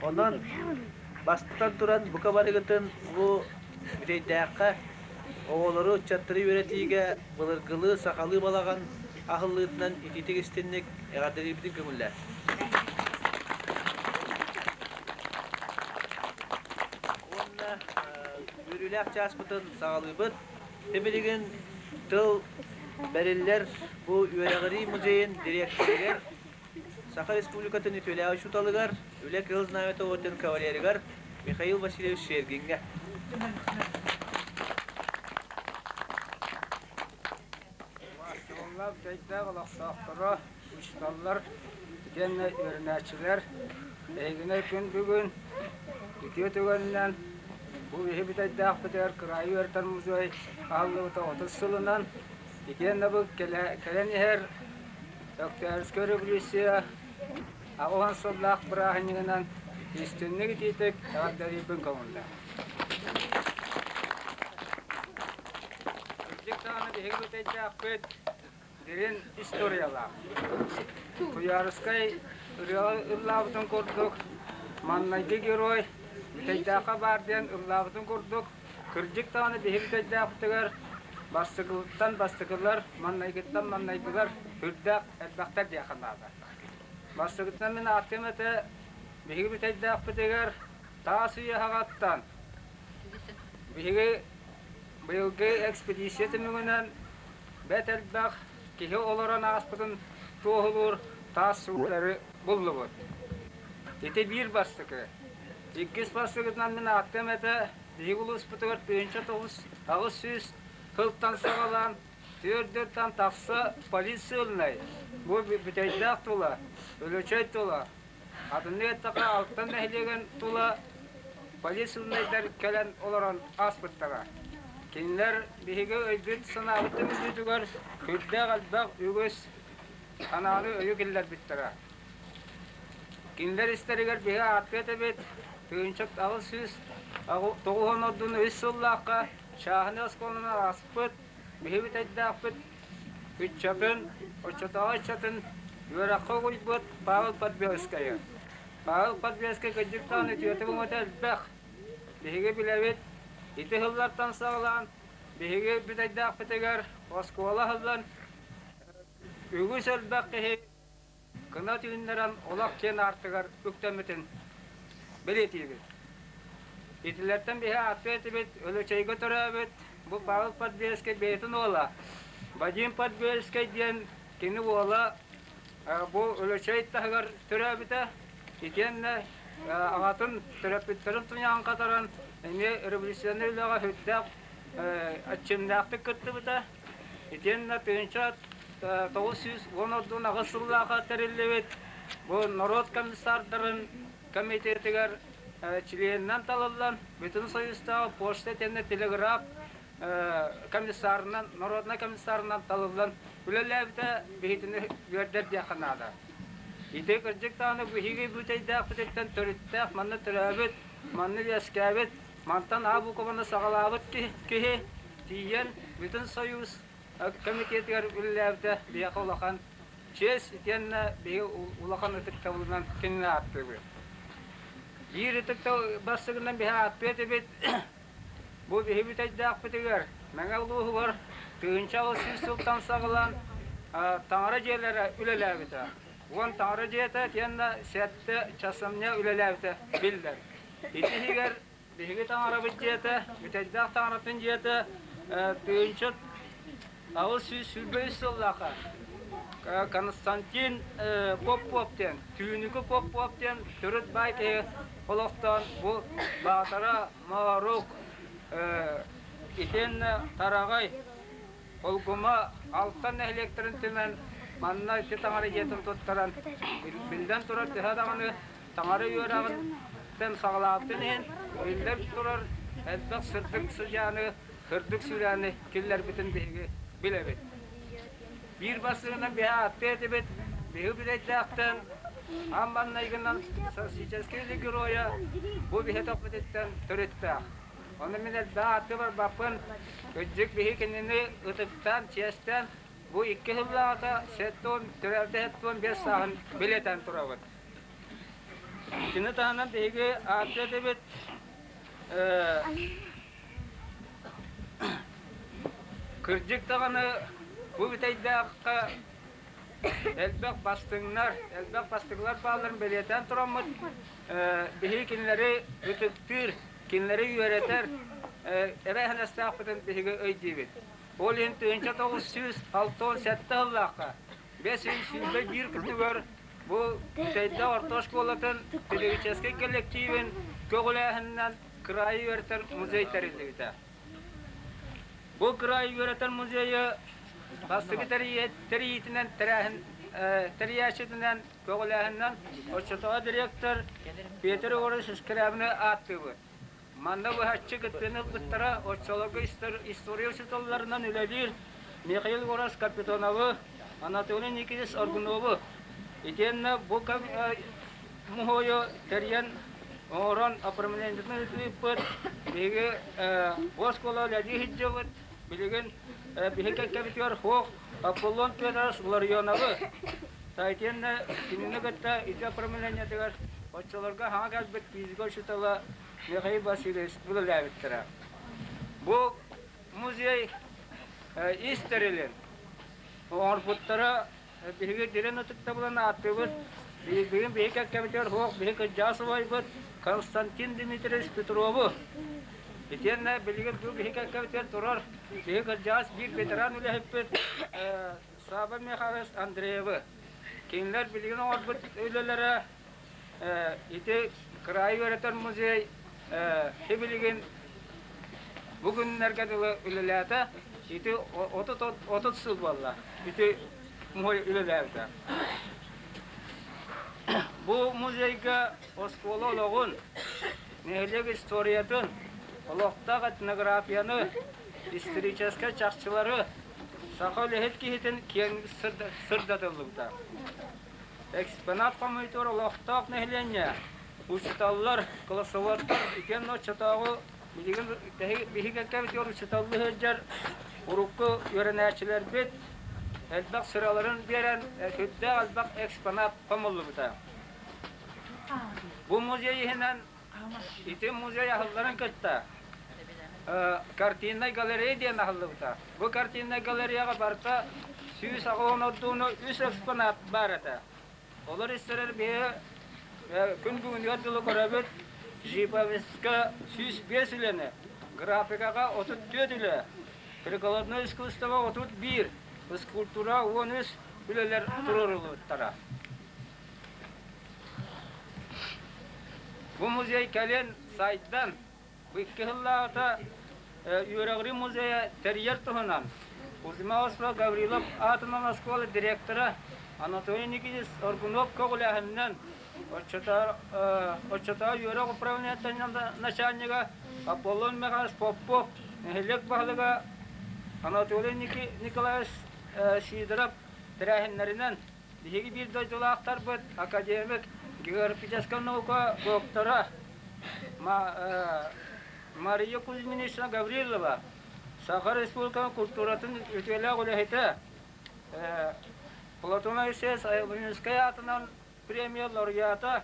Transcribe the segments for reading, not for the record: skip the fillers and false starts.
Онон бастатан туран бука барыгытын бу Бүтэйдээххэ оҕолору, ыччаттары үөрэтиигэ былыргылыы сахалыы балаҕан аһыллыытынан итиитик истинник эҕэрдэлиирбитин көҥүллээ. Уонна үөрүүлээх чааспытын саҕалыыбыт. Тибилигин тыл бэриллэр бу үөрэҕирии музейын дириэктэригэр Саха Республикатын үтүөлээх учууталыгар, Үлэ Кыһыл Знамята орден кавалерыгар Михаил Васильевич Шергиҥҥэ. Убаастабыллаах дьайдаах олохтоохторо, учууталлар, итиэннэ үөрэнээччилэр, эһигини күн бүгүн үтүө түгэнинэн бу биһи бүтэйдээхпитигэр кыраайы үөрэтэр музей аһыллыбыта 30 сылынан, итиэннэ бу кэлэн иһэр Өктөөбүскэй революция 80 сыллаах бырааһынньыгынан истинник итиитик эҕэрдэлиирбин көҥүллээ. Кырдьык даҕаны биһиги бүтэйдээхпит дириҥ историялаах. Туйаарыскай ырыаҕа ыллаабытын курдук, маннайгы герой Бүтэйдээххэ баар диэн ыллаабытын курдук, кырдьык даҕаны биһиги бүтэйдээхпитигэр бастакыттан бастакылар, маннайгыттан маннайгылар сүрдээх элбэхтэр диэххэ наада. Бастакытынан мин ааттыам этэ, биһиги бүтэйдээхпитигэр таас үйэ аҕаттан биһиги быйылгы экспедиция түмүгүнэн бэрт элбэх киһи олорон ааспытын туоһулуур таас суулары буллубут. Ити биир бастакы. Иккис бастакытынан мин ааттыам этэ, биһиги улууспутугар 1900 сылтан саҕалаан түөрт тахса полицияльнай, бу Бүтэйдээх тула, Өлөчөй тула, атыннык эттэххэ Алтан нэһилиэгин тула полицияльнайдар кэлэн олорон ааспыттара. Кинилэр биһиги өйбүт-санаабыт түмүллүүтүгэр сүрдээх элбэх үгүс санааны өйү киллэрбиттэрэ. Кинилэр истэригэр биһи ааттыа этэбит, 1893 сыллаахха чааһынай оскуоланы ааспыт, биһи бүтэйдээхпит ыччатын, оччотооҕу ыччатын үөрэххэ угуйбут Павел Подбельскайы. Павел Подбельскай кырдьык даҕаны үтүөтэ-өҥөтө элбэх. Биһиги билэбит, ити сыллартан саҕалаан биһиги бүтэйдээхпитигэр оскуола аһыллан үгүс элбэх киһи кынат үүннэрэн олох киэн аартыгар үктэммитин бэлиэтиибит. Итилэртэн биһи ааттыа этибит, Өлөчөйгө төрөөбүт бу Павел Подбельскай бэйэтин уола Вадим Подбельскай диэн кини уола бу Өлөчөй таһыгар төрөөбүтэ. Итиэннэ аҕатын төрөппүттэрин туйаҕын хатаран эмиэ революционнай үлэҕэ сүрдээх аччымнаахтык кыттыбыта. Итиэннэ 1918 сыллаахха тэриллибит бу норуот комиссардарын комитетыгар чилиэнинэн талыллан, Бүтүн Союзтааҕы почта итиэннэ телеграф комиссарынан, народнай комиссарынан талыллан үлэлээбитэ биһитини үөрдэр диэххэ наада. Ити кырдьык даҕаны биһиги бүтэйдээхпититтэн төрүттээх, манна төрөөбүт, манна үөскээбит, мантан А буукубаны саҕалаабыт киһи тиийэн Бүтүн Союз комитетыгар үлэлээбитэ биһиэхэ улахан чиэс итиэннэ биһиги улахан ытыктабылынан кинини ааттыыбыт. Биир ытыктабыл бастыгынан биһи ааттыа этибит бу биһи бүтэйдээхпитигэр Мэҥэ улууһугар 1800 сылтан саҕалаан таҥара дьиэлэрэ үлэлээбитэ. Уон таҥара дьиэтэ итиэннэ сэттэ часовня үлэлээбитэ биллэр. Ити иһигэр Биһиги таҥарабыт дьиэтэ, Бүтэйдээх таҥаратын дьиэтэ 1823 сыллаахха Константин Попов диэн, Түүнүкү Попов диэн төрүт баай киһи олохтоон бу Баатара, Моорук, итиэннэ Тараҕай, Холгума, Алтан нэһилиэктэрин түмэн манна ити таҥара дьиэтин туттаран, биллэн турар төһө даҕаны Таҥара үөрэҕиттэн саҕалаабытын иһин, биллэн турар, элбэх сырдык сыдьааны, сырдык сүүрээни киллэрбитин биһиги билэбит. Биир бастыҥынан биһи ааттыа этибит. Биһи Бүтэйдээхтэн аан маҥнайгынан Социалистическай Үлэ Геройа бу биһи тохпутуттан төрүттээх. Ону мин элбэх ааттыы барбаппын. Кырдьык биһи кинини ытыктаан, чиэстээн бу икки сыллааҕыта сэттион төрөөбүтэ 75 сааһын билэтэн турабыт. Кини таһынан биһиги ааттыы этибит Кырдьык даҕаны бу Бүтэйдээххэ элбэх бастыҥнар, элбэх бастыҥлар баалларын бэлиэтээн тураммыт, биһиги кинилэри ытыктыыр, кинилэри үөрэтэр эбээһинэстээхпитин биһиги өйдүүбүт. Ол иһин 1967 сыллаахха 521 күнүгэр бу Бүтэйдээх орто оскуолатын педагогическай коллективин көҕүлээһининэн кыраайы үөрэтэр музей тэриллибитэ. Бу кыраайы үөрэтэр музейы бастакы тэрийиитинэн тэрээһин тэрийээччитинэн көҕүлээһининэн оччотооҕу директор Петр Егорович Скрябины ааттыыбыт. Манна быһаччы кыттыыны ылбыттара оччолорго история учууталларынан үлэлиир Михаил Егорович Капитоновы, Анатолий Никитич Аргунову итиэннэ бу муһуойу тэрийэн оҥорон оформлениетын ыыппыт биһиги бу оскуола үлэлии сылдьабыт. Билигин биһиги кэккэбитигэр суох Аполлон Петрович Ларионовы итиэннэ кинини кытта ити оформлениетыгар оччолорго саҥа кэлбит физика учуутала Михаил Васильевич үлэлээбиттэрэ. Бу музей ис тэрилин оҥорбуттара биһиги дириҥ ытыктабылын ааттыыбыт. Бүгүн биһиги кэккэбитигэр суох биһиги кырдьаҕас убайбыт Константин Дмитриевич Петрову итиэннэ билигин бу биһиги кэккэбитигэр турар биһиги кырдьаҕас биир ветеран үлэһиппит Саба Михайлович Андреевы. Кинилэр билигин оҥорбут үлэлэрэ ити кыраайы үөрэтэр музей билигин бу күннэргэ дылы үлэлээтэ. Ити 30 сыл буолла. Ити музей үлэлээбитэ. Бу музейга оскуола олоҕун, нэһилиэк историятын, олохтоох этнографияны, историческай чахчылары, саха үлэһит киһитин киэҥ сырдатыллыбыта. Экспонат хомуйтуур олохтоох нэһилиэнньэ, учууталлар, классоводтар итиэннэ оччотооҕу билигин биһиги кэккэбитигэр учууталлыы сылдьар урукку үөрэнээччилэрбит элбэх сыраларын биэрэн сүрдээх элбэх экспонат хомуллубута. Бу музей иһинэн ити музей аһылларын кытта картиннай галерея диэн аһыллыбыта. Бу картиннай галереяҕа барыта 180 ордууну үс экспонат баар этэ. Олор истэрэр биһи күн бүгүнүгэр дылы көрөбүт живописка 105 үлэни, графикаҕа 34 үлэ, прикладной искусство 31, скульптура 13 үлэлэр туруоруллубуттара. Бу музей кэлин сайдан, бу икки сыллааҕыта үөрэҕирии музейа тэрийэр туһунан Кузьма Осипов Гаврилов аатынан оскуола директора Анатолий Никитич Аргунов көҕүлээһининэн оччотооҕу үөрэх управлениетын начальнига Аполлон Михайлович Попов, нэһилиэк баһылыга Анатолий Николаевич Сидоров тэрээһиннэринэн Биһиги биир дойдулаахтарбыт академик, географическай наука доктора Мария Кузьминична Гаврилова, Саха Республикатын культуратын үтүөлээх үлэһитэ, Платон Алексеевич Айылынскай аатынан премия лауреата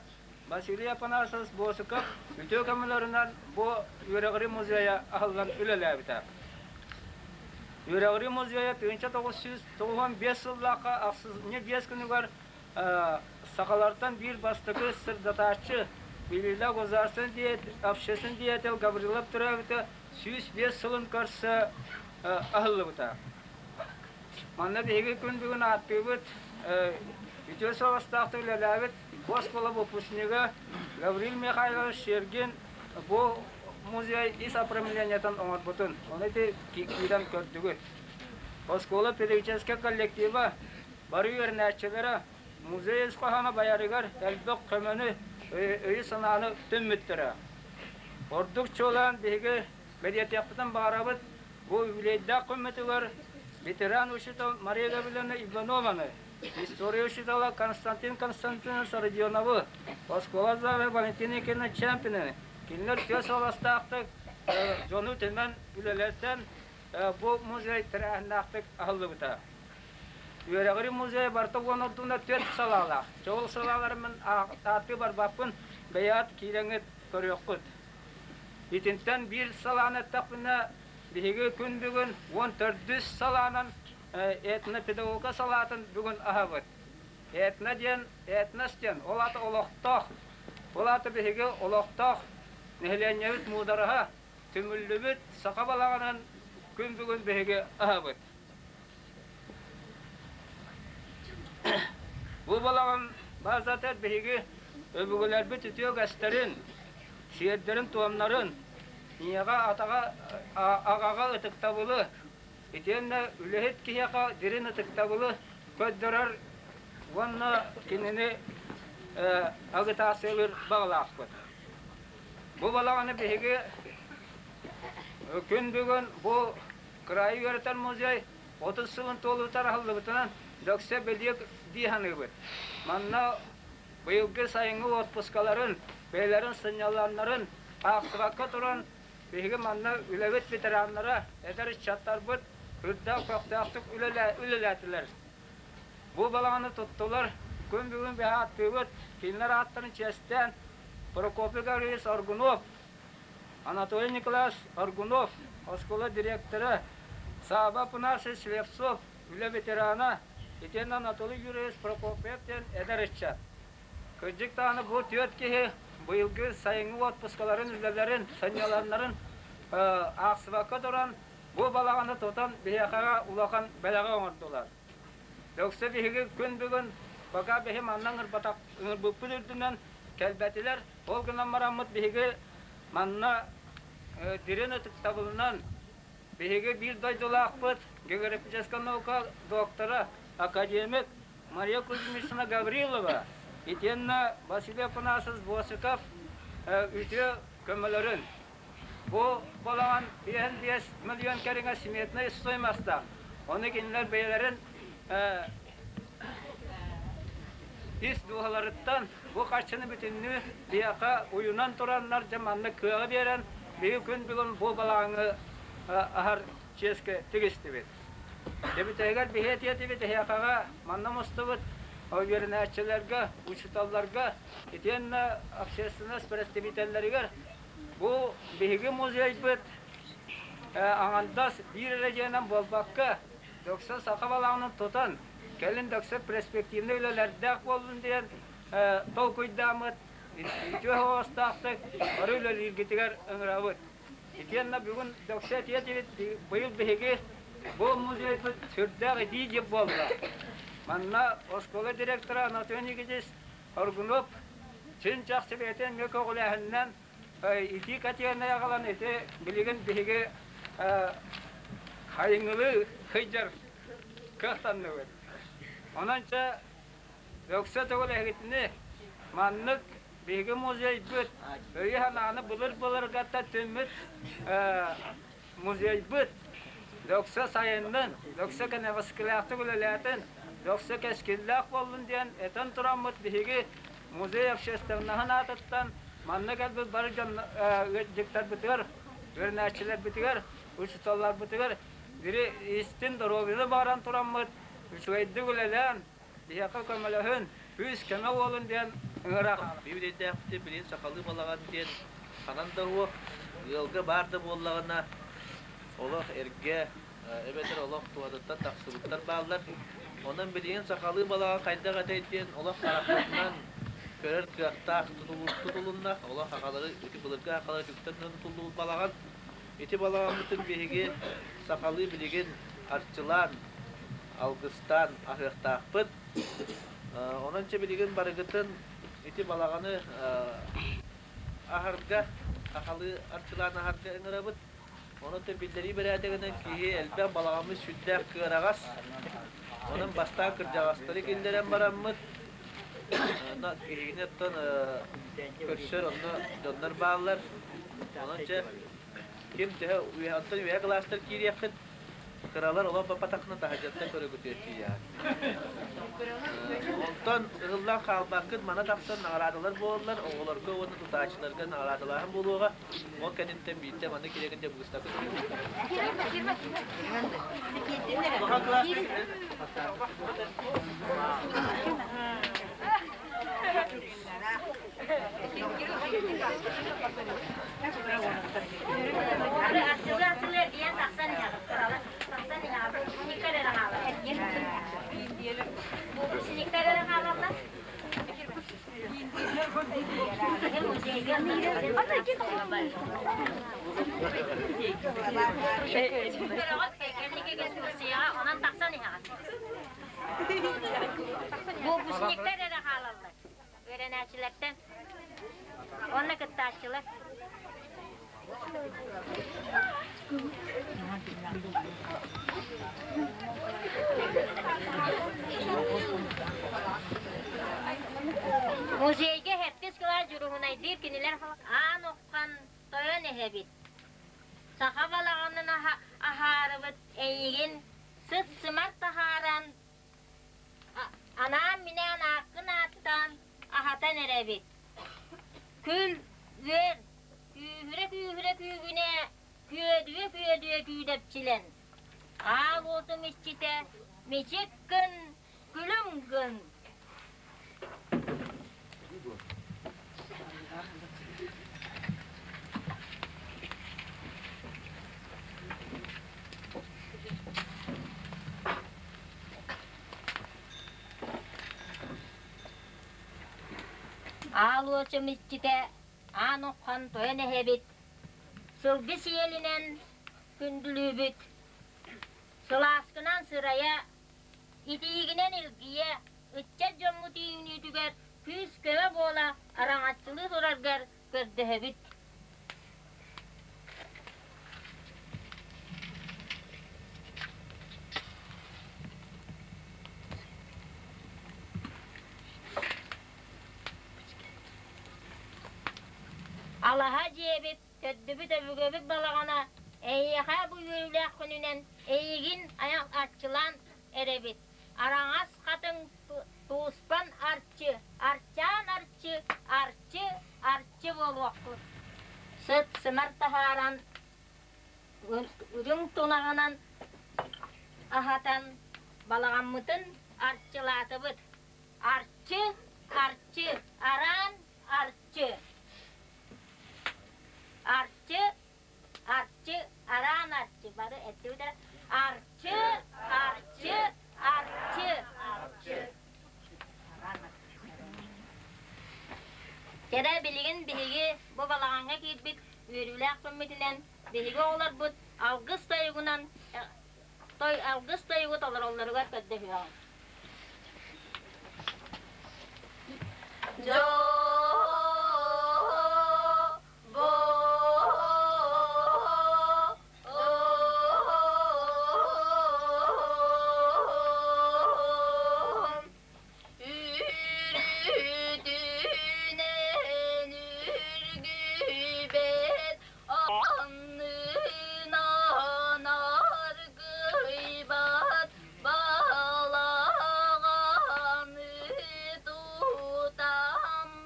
Василий Афанасьевич Босиков үтүө көмөлөрүнэн бу үөрэҕирии музейа аһыллан үлэлээбитэ. Үөрэҕирии музейа 1995 сыллаахха ахсынньы биэс күнүгэр сахалартан биир бастакы сырдатааччы, Билиилээх государственный общественный деятель Гаврилов төрөөбүтэ 105 сылын көрсө аһыллыбыта. Манна биһиги күн бүгүн ааттыыбыт үтүө суобастаахтык үлэлээбит оскуола выпускнига Гаврил Михайлович Сергин бу музей ис оформлениетын оҥорбутун, ону ити киирэн көрдүгүт. Оскуола педагогическай коллектива бары үөрэнээччилэрэ музей ис хоһооно байарыгар элбэх көмөнү, өйү-санааны түммүттэрэ. Ордук чуолаан биһиги бэлиэтиэхпитин баҕарабыт, бу үбүлүөйдээх көмөтүгэр ветеран учуутал Мария Гавриловна Иванованы, история учуутала Константин Константинович Родионовы, оскуола зала Валентина Никитина Чемпины, кинилэр тыа суоластаахтык дьону түмэн үлэлэртэн бу музей тэрээһиннээхтик аһыллыбыта. Үөрэҕирии музейа барыта уон ордууна түөрт салаалаах. Чоҕул салааларымын ааттыы барбаппын, бэйэҕит киирэҥҥит көрүөххүт. Итинтэн биир салааны эттэхпинэ, биһиги күн бүгүн 14-үс салаанан этнопедагогика салаатын бүгүн аһабыт. Этно диэн, этнос диэн, ол аата олохтоох. Ол аата биһиги олохтоох нэһилиэнньэбит муудараһа түмүллүбүт саха балаҕанын күн бүгүн биһиги аһабыт. Бу балаҕан баазата биһиги өбүгэлэрбит үтүө үгэстэрин, сиэрдэрин-туомнарын, ийэҕэ, атаҕа, аҕаҕа ытыктабылы, итиэннэ үлэһит киһиэхэ дириҥ ытыктабылы көрдөрөр уонна кинини агытаациялыыр баҕалаахпыт. Бу балаҕаны биһиги күн бүгүн бу Кыраайы үөрэтэр музей 30 сылын туолуутар аһыллыбытынан дөксө бэлиэ дии саныыбыт. Манна быйылгы сайыҥҥы отпускаларын, бэйэлэрин сынньаланнарын аахсыбакка туран, биһиги манна үлэбит ветераннара, эдэр ыччаттарбыт үрдээх көхтөөхтүк үлэлээтилэр. Бу балаҕаны туттулар, күн бүгүн биһи ааттыыбыт, кинилэр ааттарын чиэстээн Прокопий Гаврильевич Аргунов, Анатолий Николаевич Аргунов, оскуола дириэктэрэ, Сааба Афанасьевич Слепцов, үлэ ветерана, итиэннэ Анатолий Юрьевич Прокопьев диэн эдэр ыччат. Кырдьык даҕаны бу түөрт киһи быйылгы сайыҥҥы отпускаларын, үлэлэрин, сынньаланнарын аахсыбакка туран, бу балаҕаны тутан биһиэхэҕэ улахан бэлэҕи оҥордулар. Өксө биһиги күн бүгүн пока биһи манна ыҥырбатах ыҥырбыппыт үрдүнэн кэлбэтилэр. Ол гынан бараммыт биһиги манна дириҥ ытыктабылынан биһиги биир дойдулаахпыт географическай наука доктора, академик Мария Кузьминична Гаврилова итиэннэ Василий Афанасьевич Босиков үтүө көмөлөрүн бу балаҕан 55 миллион кэриҥэ сметнай стоимостаах. Ону кинилэр бэйэлэрин ис дууһаларыттан бу харчыны бүтүннүү биһиэхэ уйунан тураннар дьэ маннык кыаҕы биэрэн биһиги күн бүгүн бу балаҕаҥҥы аһар чиэскэ тигистибит. Дебүтэһигэр биһи этиэтибит эһиэхэҕэ манна мустубут үөрэнээччилэргэ, учууталларга итиэннэ общественность представителлэригэр бу биһиги музейбыт аҥардас биир эрэ дьиэнэн буолбакка дөксө саха балаҕанын тутан кэлин дөксө перспективнай үлэлэрдээх буоллун диэн толкуйдааммыт үтүө оҕостаахтык бары үлэлииргитигэр ыҥырабыт. Итиэннэ бүгүн дөксө этиэтибит быйыл биһиги бу музейбыт сүрдээх итии дьип буолла. Манна оскуола директора Анатолий Никитич Аргунов чин чахчы бэйэтин эмиэ көҕүлээһининэн итии котельнай аҕалан ити билигин биһиги хайыҥылыы сылдьар кыахтанныбыт. Онон чэ өксө төгүл эһигитини маннык биһиги музейбыт өйү-санааны былыр-былыргаттан түммүт музейбыт дөксө сайыннын, дөксө кэнэҕэскилээхтик үлэлээтин, дөксө кэскиллээх буоллун диэн этэн тураммыт биһиги музей общественноһын аатыттан манна кэлбит бары дьон ыалдьыттарбытыгар, үөрэнээччилэрбитигэр, учууталларбытыгар бири истин доруобуйаны баҕаран тураммыт үчүгэйдик үлэлээн, биһиэхэ көмөлөһүн, күүс-көмө буолун диэн ыҥырах. Библиотекабыт билигин сахалыы балаҕан диэн ханан да уох, ыалга баар да буоллаҕына олох эргэ эбэтэр олох туһатыттан тахсыбыттар бааллар. Онон билигин сахалыы балаҕан хайдах этэй диэн олох харахпытынан көрөр кыахтаах тутулунна. Олох аҕалары, ити былыргы аҕалары үктэн тутуллубут балаҕан. Ити балаҕаммытын биһиги сахалыы билигин арчылаан, алгыстаан аһыахтаахпыт. Онон чэ билигин барыгытын ити балаҕаны аһарга, сахалыы арчылаан аһарга ыҥырабыт. Онон биллэрии бэрээдэгинэн киһи элбэх балаҕаммыт сүрдээх кыараҕас. Онон бастаан кырдьаҕастары киллэрэн бараммыт, киһини оттон көрсөр онно дьоннор бааллар. Онон чэ ким төһө онтон үөһэ кылаастар киириэххит. Кыралар олох баппатаххына таһырдьаттан көрөгүтүөр тиийэҕин. Онтон ыһыллан хаалбаккыт мана тахсан наҕараадалар буолаллар, оҕолорго уонна тутааччыларга наҕараадалааһын буолуоҕа. Ол кэнниттэн биирдэ манна киирэгин дьэ быыстапка Улахан кылаас Онон тахсан иһэҕин. Выпускниктар эрэ хаалаллар. Үөрэнээччилэртэн уонна кыттааччылар. Музейга сэттис кылаас дьуруһунайдыыр кинилэр аан уххан тойон эһэбит. Саха балаҕанын аһаарыбыт эйигин сыт-сымар таһааран Анаан-минээн ааккын ааттаан аһатан эрэбит. Күл, үөр, күүһүрэ-күүһүрэ күүгүнэ, күөдүө-күөдүө күүдэпчилэн. Аал уотум иччитэ мичик гын, күлүм гын. Аал уочум иччитэ аан уххан тойон эһэбит, сылгы сиэлинэн күндүлүүбүт, сылааскынан сырайа, итиигинэн илгийэ, ыччат дьоммут үүнүүтүгэр күүс-көмө буола араҥаччылыы тураргар көрдөһөбүт. Алаһа дьиэбит, төрдүбүт өбүгэбит балаҕана эйиэхэ бу үөрүүлээх күнүнэн эйигин айах арчылаан эрэбит. Араҥас хатыҥ тууспан арчы, арчаан арчы, арчы, арчы буолуохпут. Сыт-сымар таһааран, үрүҥ тунаҕынан аһатан, балаҕаммытын арчылаатыбыт. Арчы, арчы, араан, арчы. Арчы, Арчы, араан арчы, бары эттибит эрэ. Арчы, арчы, арчы. Арчы. Кэрэ билигин биһиги бу балаҕаҥҥа киирбит үөрүүлээх күммүтүнэн биһиги оҕолорбут алгыс тойугунан той алгыс тойугу толороллоругар көрдөһүөҕүҥ. Үрүтүнэн үргүбэт аннынан аргыйбат балаҕаны тутаммыт.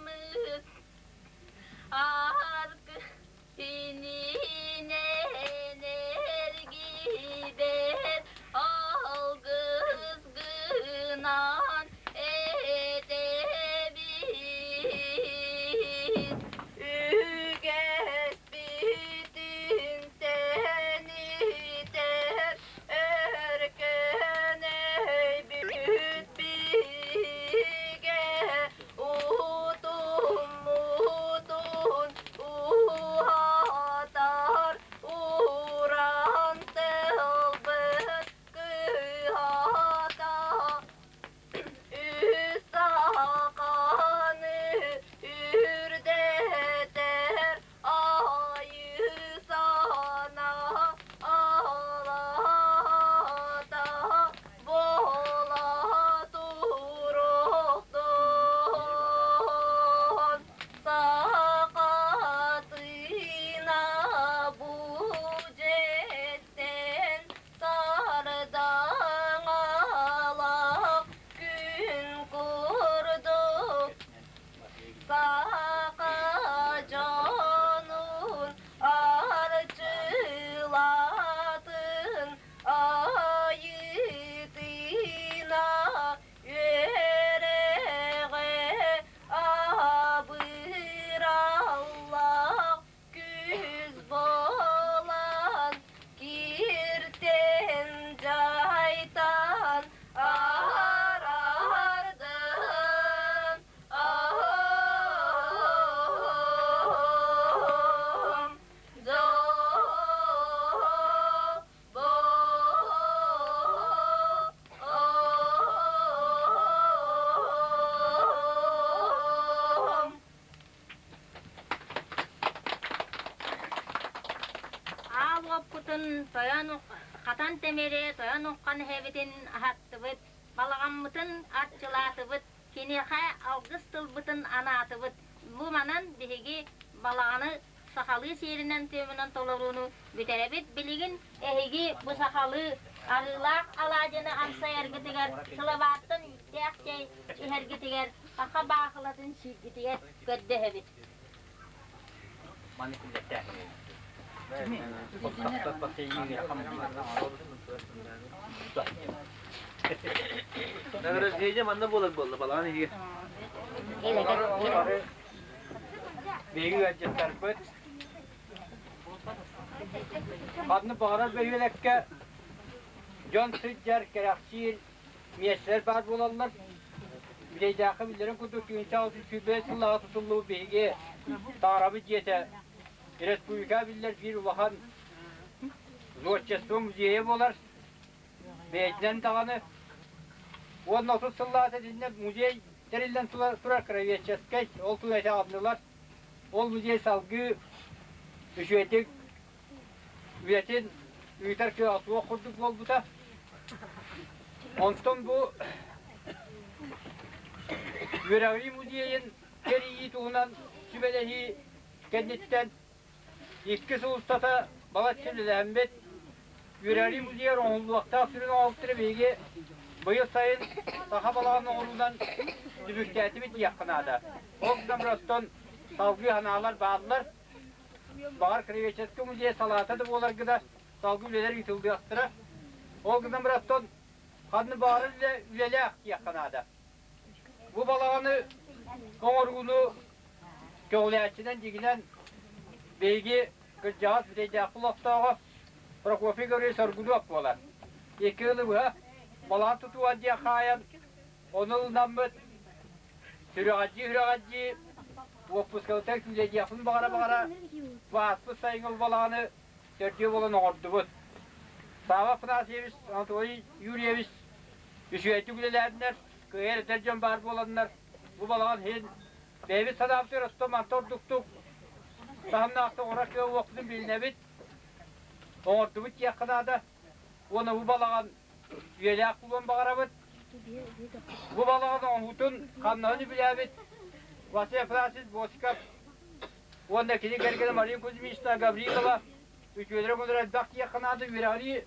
Хотун тойон Хатан Тимири Тойон Уххан эһэбитин аһаттыбыт, балаҕаммытын арчылаатыбыт, киниэхэ алгыс тылбытын анаатыбыт. Бу манан биһиги балаҕаны сахалыы сиэринэн-туомунан толорууну бүтэрэбит. Билигин эһиги бу сахалыы арыылаах алаадьыны амсайаргытыгар, сылабаартан үүттээх чэй иһэргитигэр, саха баахылатын сииргитигэр көрдөһөбүт. Награждение манна буолар буолла, балаҕан иһигэр. Биһиги ыалдьыттарбыт ханнык баҕарар бөһүөлэккэ дьон сылдьар, кэрэхсиир миэстэлэр баар буолаллар. Бүтэйдээххэ биллэрин курдук 1635 сыллааҕы тутуллубут биһиги Таарабыт дьиэтэ республика биллэр биир улахан зодчество музейа буолар. Бэйэтинэн даҕаны уонна 30 сыллаата итиннэ музей тэриллэн турар краеведческай, ол тула этэ аҕыннылар. Ол музей салгыы үчүгэйдик үлэтин ыытар кыаҕа суох курдук буолбута. Онтон бу үөрэҕирии музейын тэрийии туһунан сүбэлэһии кэнниттэн икки сыл устата балачча үлэлээммит, үөрэҕирии музейыгар оҥоһуллуохтаах сүрүн оҥоһуктары биһиги быйыл сайын саха балаҕан оҥоруунан түмүктээтибит диэххэ наада. Ол гынан баран оттон салгыы санаалар бааллар. Баҕар краеведческай музей салаата да буолар гына салгыы үлэлэр ыытыллыахтара. Ол гынан баран оттон ханна баҕарар үлэ үлэлээх диэххэ наада. Бу балаҕаны оҥорууну көҕүлээччинэн дьиҥинэн биһиги кырдьаҕас Бүтэйдээх олохтооҕо Прокопий Гаврильевич Соргунов буолар. Икки ыалы быһа балаҕан тутууга диэн хаайан, ону ылынаммыт сүрэҕэлдьии-сүрэҕэлдьии уоппускабытыгар күүлэйдиэхпин баҕара-баҕара бу ааспыт сайыҥҥы балаҕаны төрдүө буолан оҥордубут. Савва Афанасьевич, Анатолий Юрьевич үчүгэйдик үлэлээтинэр, кыайар эдэр дьон баар буоланнар, бу балаҕан иһин бэйэбит санаабытыгар оттон манта ордуктук таһымнаахтык оҥорор кыа уохпутун билинэбит, оҥордубут диэххэ наада. Уонна бу балаҕан үйэлээх буолуон баҕарабыт. Бу балаҕан оҥоһуутун хамнаһын үбүлээбит Василий Афанасьевич Босиков уонна кини кэргэнэ Мария Кузьминична Гаврилова үтүөлэрэ мунура элбэх диэххэ наада үөрэҕирии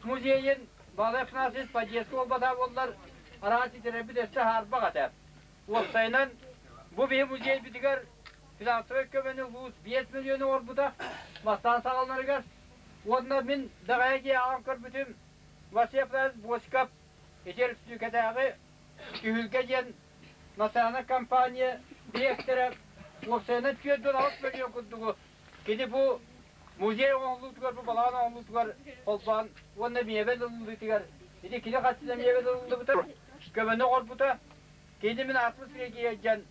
музейын Василий Афанасьевич подъездка буолбатаа буоллар араас итирэрбит өссө хаарбах этэ. Уопсайынан бу биһи музейбитигэр финансовай көмөнү улуус 5 миллиону оҥорбута бастаан саҕаланарыгар уонна мин бэҕэһээ дьиэ ааҕан көрбүтүм Василий Афанасьевич Босиков ити өрөспүүбүлүкэтээҕи Түһүлгэ диэн национальнай компания дириэктэрэ уопсайынан 48 мөлүйүөн курдугу кини бу музей оҥоһуллуутугар, бу балаҕан оҥоһуллуутугар холбоон уонна миэбэл ылыллыытыгар ити кини хастыы миэбэл ылыллыбыта, көмөнү оҥорбута. Кини мин ааспыт сирэйгэ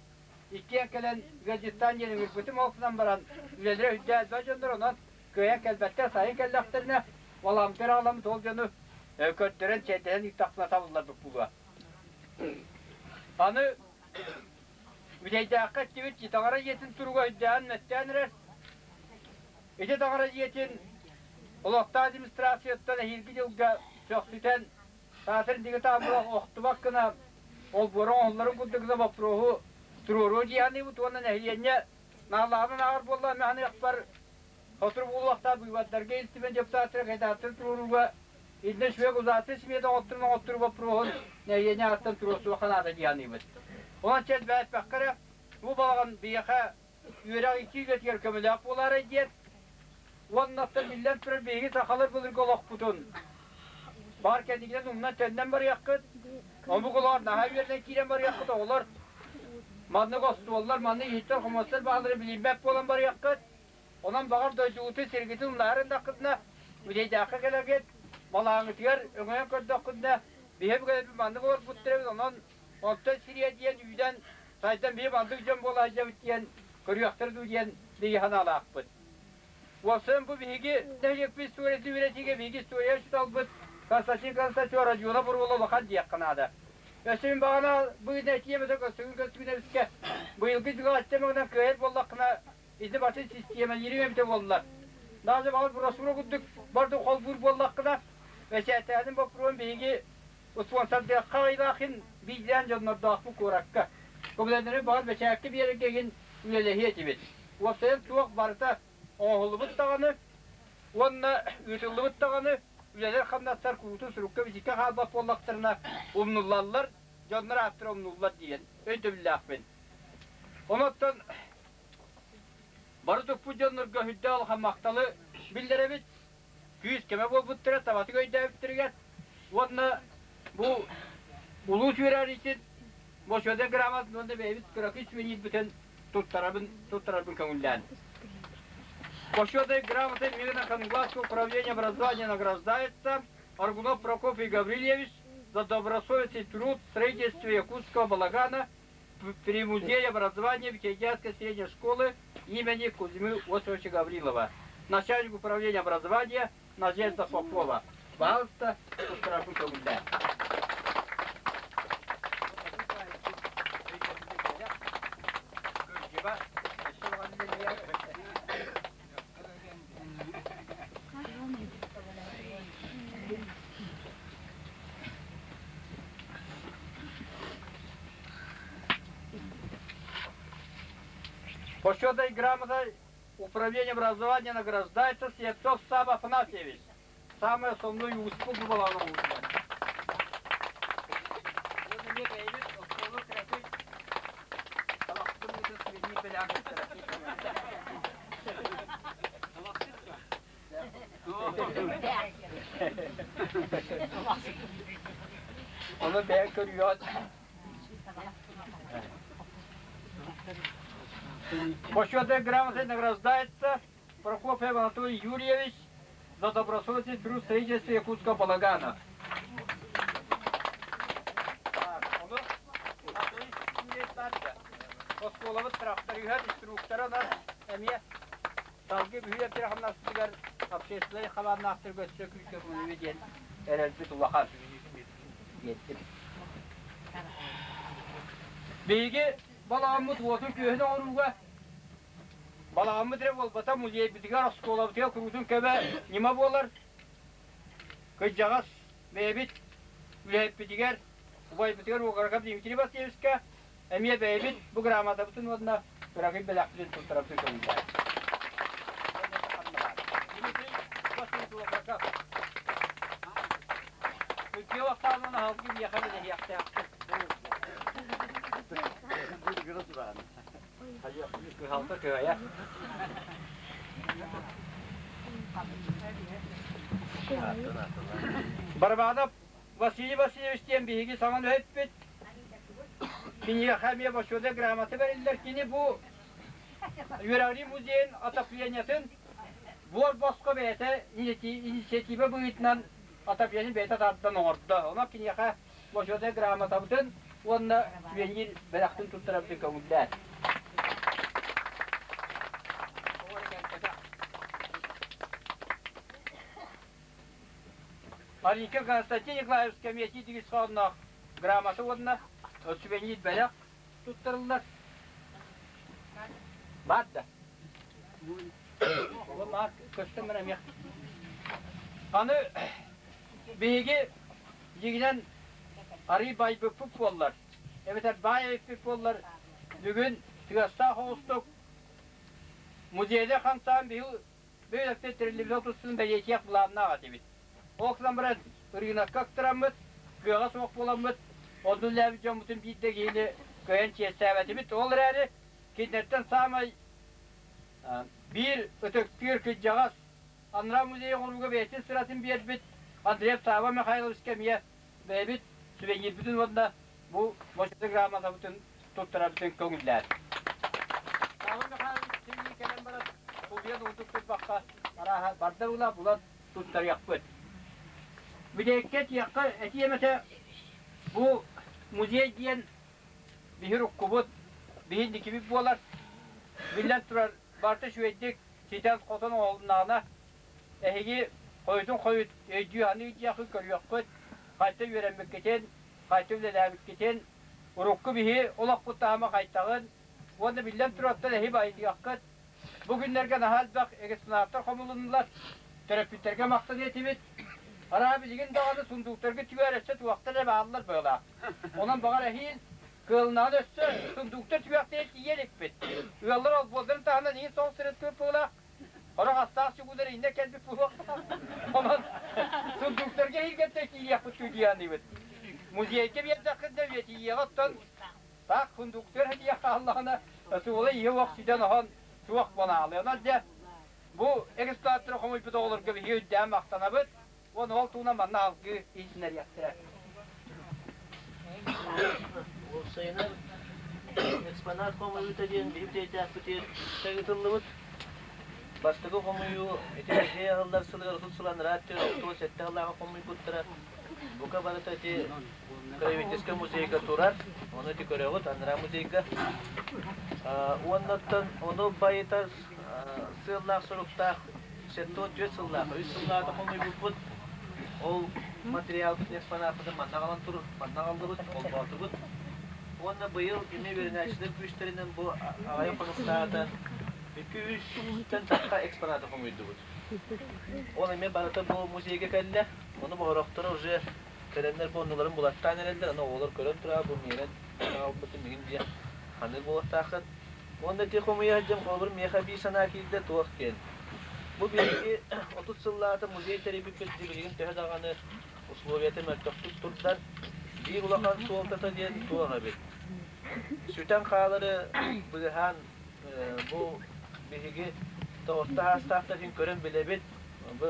иккиэн кэлэн ыалдьыттаан диэн ыҥырбытым, ол гынан баран үлэлэрэ үрдээн дьоннор онон кыайан кэлбэттэр, сайын кэллэхтэринэ балаҕамтар аҕаламмыт ол дьону көрдөрөн, чэйдэһэн ыыттахпына табылларбыт буолуо. Аны Бүтэйдээххэ эттибит таҥара дьиэтин туруга өйдөөн-мөттөөн эрэр. Ити таҥара дьиэтин олохтоох администрацияттан эһиилги дьылга сөхсүтэн саатар диги таамыла охтубат гына олбуора оҥоһулларын курдук гына боппуруоһу туруоруо дии саныыбыт уонна нэһилиэнньэ наалааҕынан ааҕар буолла аныахпар Сотору буолуохтаах быыбардарга Ил Түмэн депутаттара кандидаттары туруорууга иннэ үчүгэй узаатын смета оҥотторун оҥотторуу боппуруоһун нэһилиэнньэ ааттан туруорсуохха наада дии саныыбыт. Онон чэ элбээппэххэ эрэ, бу балаҕан биһиэхэ үөрэх итии үлэтигэр көмөлөөх буолаарай диэн уонна оттон биллэн турар биһиги сахалар былыргы олохпутун баар кэнникинэн умнан төннөн барыаххыт, омук олоҕор наһаа үөрэнэн киирэн барыаххыт оҕолор маннык остуоллар, маннык иһиттэр-хомуостар баалларын билиммэт буолан барыаххыт. Онон баҕар дойдугутун, сиргитин умнаһар ыннаххытына, Бүтэйдээххэ кэлэргит, балааҥҥытыгар өҥөйөн көрдөххүтүнэ, биһи өбүгэлэрбит маннык олорбуттар эбит, онон онтон сириэдийэн, үүнэн, сайдан биһи маннык дьон буола сылдьабыт диэн көрүөхтэрэ дуу диэн биһиги санаалаахпыт. Уопсайынан бу биһиги нэһилиэкпит историятын үөрэтиигэ биһиги история учууталбыт Константин Константинович Родионов оруола улахан диэххэ наада. Өссө мин баҕана быыһына этиэм этэ көстүгүн көстүгүнэбискэ быйылгы дьылҕа аттемагынан кыайар буоллаххына ити батын систиэмэлиирим эбитэ буоллар. Даже баҕар брошюра курдук барды холбуур буоллаххына, бэчээттээһин боппуруон биһиги успуонсардыахха айылаахын биирдээн дьоннордоохпут куоракка. Көмөлөннөрү баҕар бэчээккэ биэрэргэ иһин үлэлэһиэ этибит. Уопсайан туох барыта оҥоһуллубут даҕаны уонна ыытыллыбыт даҕаны үлэлэр-хамнастар куруутун сурукка-бичиккэ хаалбат буоллахтарына умнуллаллар, дьоннор ааттара умнуллар диэн өйдөбүллээхпин. Онон бары туппут дьоннорго үрдээх улахан махталы биллэрэбит. Күүс-көмө буолбуттара табатык өйдөөбүттэригэр уонна бу улуус үөрэҕириитин Бочуода грамотын уонна бэйэбит кыракый сувенирбитин туттарабын, туттарарбын көҥүллээн. Почетной грамотой Мирно-Хангласского управления образования награждается Аргунов Прокопий Гаврильевич за добросовестный труд в строительстве Якутского балагана при Музее образования Витязской средней школы имени Кузьмы Осиповича Гаврилова. Начальник управления образования Надежда Попова. Пожалуйста, туттарарбын көҥүллээн. Почетной грамотой Управление образования награждается Слепцов Саба Афанасьевич. Самый основной услугу была на Onu ben көрüyor. Почетной грамотой награждается Прокофьев Анатолий Юрьевич за добросовестный труд в строительстве Якутского балагана. Оскуолабыт тракторыгар инструктора эмиэ салгыы бүһүөр хамнаспытыгар общественнай хабааннаахтарга өссө күүскэ көмөлүүбүт диэн эрэлбит улахан диэттим. Биһиги балаҕаммыт уотун-күөһүн оҥорууга балаҕаммыт эрэ буолбата музейбытыгар, оскуолабытыгар куруутун көмө ньыма буолар. Кырдьаҕас бэйэбит үлэһиппитигэр, убайбытыгар Угарга Дмитрий Васильевичка эмиэ бэйэбит бу грамотабытын уонна кыракый бэлэхпитин туттарабытын көҥүллээн. Дмитрий Васильевич Угарков. Күрдьүө вахтаанын аһалгы миэхэ билэһиэхтээхпит. Кыһалта кыайа. Барбанов Василий Васильевич диэн биһиги саҥа үлэһиппит. Киниэхэ эмиэ бочуота грамота бэриллэр. Кини бу үөрэҕирии музейын отоплениетын буор босхо бэйэтэ инициатива быһыытынан отопление бэйэтэ тардан оҥордо. Онон киниэхэ бочуота грамотабытын уонна сувенир бэлэхтин туттарабытын көҥүллээн. Марика Константин Николаевич кэмиэтии тигис хоонноох грамота уонна сувенир бэлэх туттарыллар. Баар да? Баар көстөн баран эмиэ. Аны биһиги дьиҥинэн арый байбыппыт буоллар, эбэтэр баай эбиппит буоллар, бүгүн тыастаах оҕустук музейда хамсаан биһиги Бөһүөлэктэн тэриллибит тустун бэлиэтиэх былааннаах этибит. Ол гынан баран ырыынакка ыктараммыт, кыаҕа суох буоламмыт, онно үлэлээбит дьоммутун биир да киһини кыайан чиэстээбэтибит. Ол эрээри кинилэртэн саамай биир ытыктыыр кырдьаҕас Анараа музей оҥорууга бэйэтин сыратын биэрбит Андреев Савва Михайловичка эмиэ бэйэбит сувенирбитин уонна бу моча грамотабытын туттарарбытын көҥүллээн. Савва Михайлович сэрии кэлэн баран тулуйан уурдук турбакка арааһа барда була булан туттарыахпыт. Бүтэйиккэ этиэххэ этиэм этэ бу музей диэн биһир уккубут, биһиндикибит буолар. Биллэн турар, барыта үчүгэйдик ситэн-хотон оҥоһулуннаҕына Эһиги хойутун хойут өйдүү-саныы диэххит көрүөххүт, хайта үөрэммиккитин, хайта үлэлээбиккитин, урукку биһи олохпут таһыма хайтаҕын уонна биллэн турартан эһи байытыаххыт. Бу күннэргэ наһаа элбэх экспонаттар хомулуннулар. Төрөппүттэргэ махтаныа этибит. Араа билигин даҕаны сундууктарга түгэр өссө туохтар эрэ бааллар быһыылаах. Онон баҕар эһиил кыалынаҕын өссө сундууктар түгэхтэрэ тиийэ иликпит. Ыаллар олбуордарын таһынан иһин соҕус сырыттыбыт быһыылаах. Сорох астаах чугуулар иннэ кэлбит буолуохтаах. Онон сундууктарга иһиргэттэн киириэхпит дуу диэхтиибит. Музейга биэрдэххит да үйэтийиэҕэ оттон таах сундууктар диэх хааллаҕына суола иһэ уох сүтэн оһон суох буолаалый. Онон дьэ бу экспонаттары хомуйбут оҕолорго биһиги үрдээн махтанабыт. Уонна ол туһунан манна алгыы иһитиннэриэхтэрэ. Уопсайынан экспонат хомуйуута диэн биһи бүтэйдээхпитигэр ыытыллыбыт. Бастакы хомуйуу ити музей аһыллар сылыгар 30 сыл анараа өттүгэр 67 сыллааҕы хомуйбуттара. Бука барыта ити Краеведческай музейга турар. Ону ити көрөҕүт анараа музейга. Уоннаттан ону байытар сыаллаах-соруктаах 74 сыллаах, үс сыллаата хомуйбуппут. Ол материалбытын, экспонаппытын манна аҕалан тур, манна аҕаллыбыт, холбоотубут. Уонна быйыл ими үөрэнээччилэр күүстэринэн бу аҕыйах хонуктаата 200-тэн тахса экспонаты хомуйдубут. Ол эмиэ барыта бу музейга кэллэ. Ону боһорохторо уже кэлэннэр бу оннуларын булаттаан эрэллэр. Аны оҕолор көрөн тураа бу миэнэ аҕалбытым миҥин диэн ханыыр буолуохтааххыт. Уонна ити хомуйа сылдьан холобур миэхэ биир санаа киирдэ туох диэн. Бу биһиги 30 сыллаата музей тэрийбиппит билигин төһө даҕаны условията мөлтөхтүк турдар, биир улахан суолтата диэн туох эбит. Сүтэн хаалары быыһаан бу биһиги орто саастаахтар иһин көрөн билэбит. Бу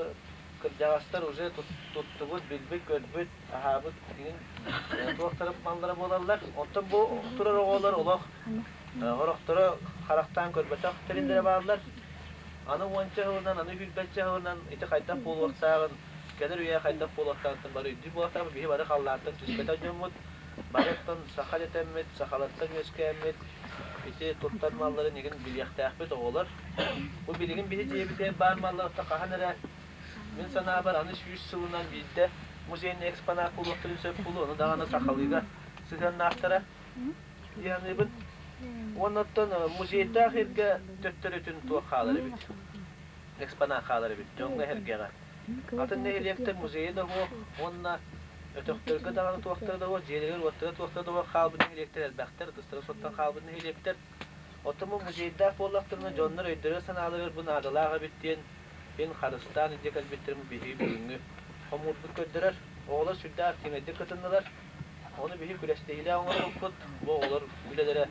кырдьаҕастар уже туттубут, билбит, көрбүт, аһаабыт иһин туохтара маллара буолаллар. Оттон бу турар оҕолор олох Орохторо харахтаан көрбөтөх тэриллэрэ бааллар. Аны уонча сылынан, аны сүүрбэччэ сылынан ити хайдах буолуохтааҕын, кэлэр үйэ хайдах буолуохтааҕыттан бары өйдүүр буолуохтаахпыт. Биһи бары халлаантан түспэтэх дьоммут, барыттан саха дэтэммит, сахалартан үөскээммит, ити туттар малларын игин билиэхтээхпит оҕолор. Бу билигин биһи дьиэбитигэр баар маллартан хаһан эрэ, мин санаабар, аны 100 сылынан биирдэ музейный экспонат буолуохтарын сөп буолуо, ону даҕаны сахалыыга сыһыаннаахтара дии саныыбын. Уонна оттон музейдаах иргэ төттөрүтүн туох хаалар эбит, экспонат хаалар эбит дьоҥҥо-сэргэҕэ. Атын нэһилиэктэр музейа да суох уонна өтөхтөргө даҕаны туохтара да суох, дьиэлэригэр-уоттарыгар туохтара да суох хаалбыт нэһилиэктэр элбэхтэр, ытыстара суохтан хаалбыт нэһилиэктэр. Оттон бу музейдаах буоллахтарына дьоннор өйдөрө-санааларыгар бу наадалаах эбит диэн мин харыстаан илдьэ кэлбиттэрин биһиги бүгүҥҥү хомуурбут көрдөрөр. Оҕолор сүрдээх активнайдык кытыннылар. Ону биһи күрэстэһиилээх оҥорбуппут, бу оҕолор үлэлэрэ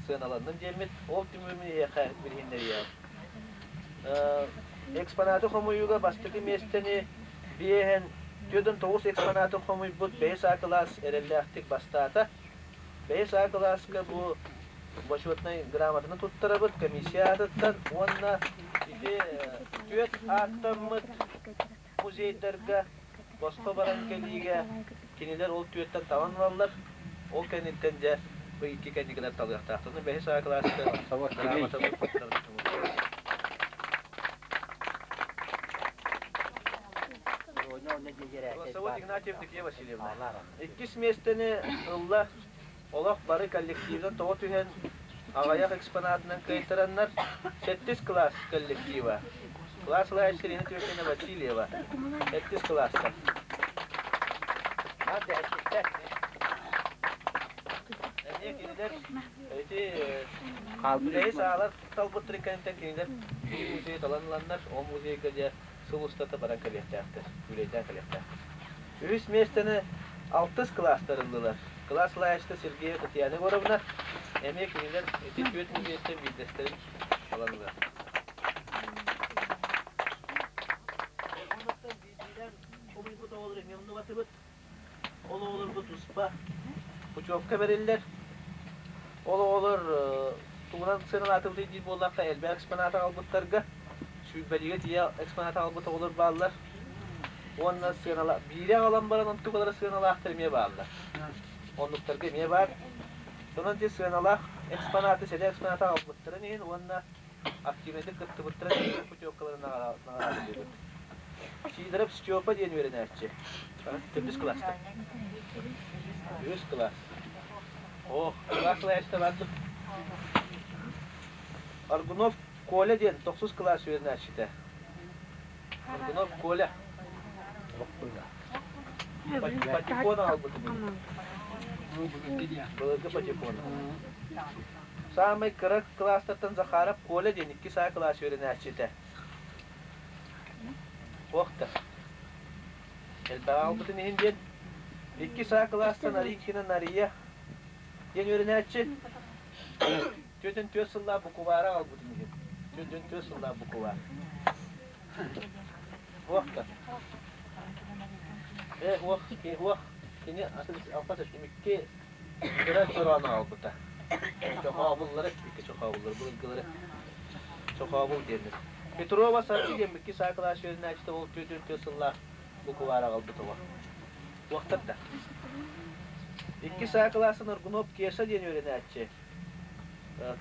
сыаналаннын диэммит, ол түмүгүн эһиэхэ билиһиннэриэҕим. Экспонаты хомуйууга бастакы миэстэни биэһэн 49 экспонаты хомуйбут бэһис А кылаас эрэллээхтик бастаата. Бэһис А кылааска бу бочуотунай грамотаны туттарабыт комиссия аатыттан уонна ити түөрт ааттаммыт музейдарга босхо баран кэлиигэ кинилэр ол түөттэн талан ылаллар. Ол кэнниттэн дьэ бу икки кэнникилэр талыахтаахтар. Бэһис А кылааска грамотаны Голосовод Игнатьев Евдокия Васильевна. Иккис миэстэни ылла олох бары коллективынан тоҕо түһэн аҕыйах экспонатынан кыайтараннар сэттис класс коллектива. Класс салайааччы Ирина Тимофеевна Васильева. Сэттис кылааста. Эмиэ кинилэр ити бэһис аалар талбыттарын кэнниттэн кинилэр биир музейы талан ыланнар, ол музейга дьэ сыл устата баран кэлиэхтээхтэр, үлэйдээн кэлиэхтээхтэр. Үһүс миэстэни алтыс кылаастар ыллылар. Кылаас салайааччыта Сергеева Татьяна Егоровна эмиэ кинилэр ити түөрт музейтан биирдэстэрин талан ылар. Оннуттан биирдиилээн хомуйбут оҕолор эмиэ оннубатыбыт. Ол оҕолорго туспа путевка бэриллэр. Ол оҕолор тугунан сыаналаатыбытый диир буоллахха, элбэх экспонат аҕалбыттарга, сүүрбэлиигэ тиийэ экспонат аҕалбыт оҕолор бааллар. Уонна сыанала биири аҕалан баран онтукалара сыаналаахтар эмиэ бааллар. Оннуктарга эмиэ баар. Онон ити сыаналаах экспонаты, сэлэ экспонаты аҕалбыттарын иһин уонна активнайдык кыттыбыттарын иһин путевкаларын наҕараадалыыбыт. Сидоров Степа диэн үөрэнээччи. Төрдүс кылааста. Үһүс кылаас. О, кылаас салайааччыта баар дуо? Аргунов. Коля диэн тохсус кылаас үөрэнээччитэ. Моргунов Коля. Патефон аҕалбытым. Былыргы патефон. Саамай кыра кылаастартан Захаров Коля диэн икки саа кылаас үөрэнээччитэ. Туох да. Элбэҕи аҕалбытын иһин диэн икки саа кылаастан Аринкина Нария диэн үөрэнээччи 44 сыллаах букубаары аҕалбытын иһин 44 сыллаах букубаар. Туох да. Э, уох, уох, кини атын алпас икки кыра чороон аҕалбыта. Чохообуллары, икки чохообуллары, былыргылары чохообул диэннэр. Петрова Саргы диэн икки саа кылаас үөрэнээччитэ ол 44 сыллаах букубаары аҕалбыт оҕо. Туохтар да. Икки саа кылаасын Аргунов Кеша диэн үөрэнээччи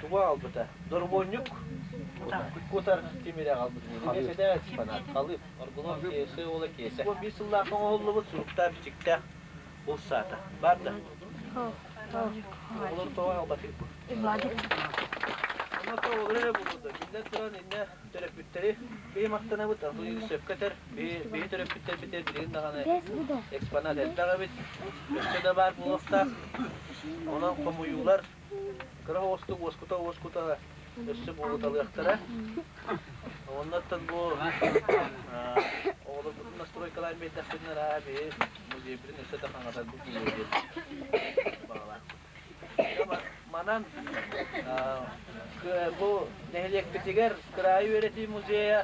тугу аҕалбыта? Дорубуонньук кутар тимири аҕалбыт. Киэсэтэ экспонат. Халыып. Аргунов Кеша уола Кеша. Биир сыллаах оҥоһуллубут суруктаах-бичиктээх булт саата. Бар да. Оҕолор тоҕо аҕалбатыгыт бу? Онно оҕолор эрэ булду. Биллэн туран, иннэ төрөппүттэри биһи махтанабыт, Антон сөпкө этэр. Биһи төрөппүттэрбитигэр билигин даҕаны экспонат элбэх эбит. Өссө да баар буолуохтаах. Онон хомуйуулар кыра оҕустук уоскута-уоскута өссө буолуталыахтара. Оннуттан бу оҕолорбутун настройкалаан биэрдэхпитинэ араа биһи музейбытын өссө да хаҥатарбыт буолуо диэн баҕалаахпыт. Манан бу нэһилиэкпитигэр кыраайы үөрэтии музейа